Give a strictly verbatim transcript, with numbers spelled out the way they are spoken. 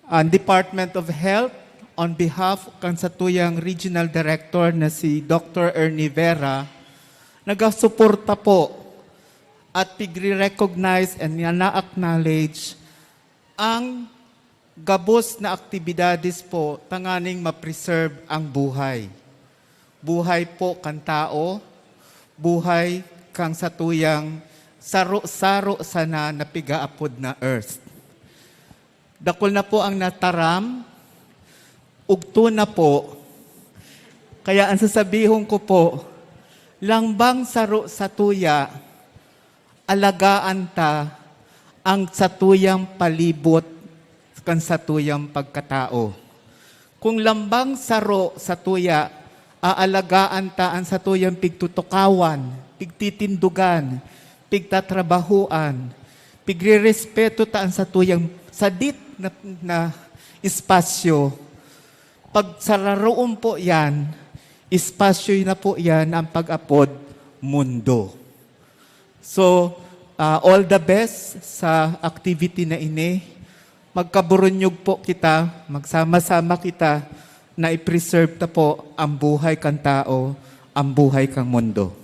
Ang Department of Health, on behalf kan satuyang Regional Director na si Doctor Ernie Vera, nagasuporta po at pigre-recognize and na-acknowledge ang gabos na aktibidades po tanganing ma-preserve ang buhay. Buhay po kan tao, buhay kan satuyang saro-saro sana na pigaapod na earth. Dakul na po ang nataram, ugto na po. Kaya ang sasabihon ko po, lambang saro satuya, alagaan ta ang satuyang palibot kan satuyang pagkatao. Kung lambang saro satuya, aalagaan ta ang satuyang pigtutukawan, pigtitindugan, pigtatrabahoan, pigrerespeto ta ang satuyang sadit na, na espasyo. Pag sararoon po yan, espasyo na po yan ang pag-apod mundo. So, ah, all the best sa activity na ini. Magkaburunyog po kita, magsama-sama kita na i-preserve ta po ang buhay kan tao, ang buhay kan mundo.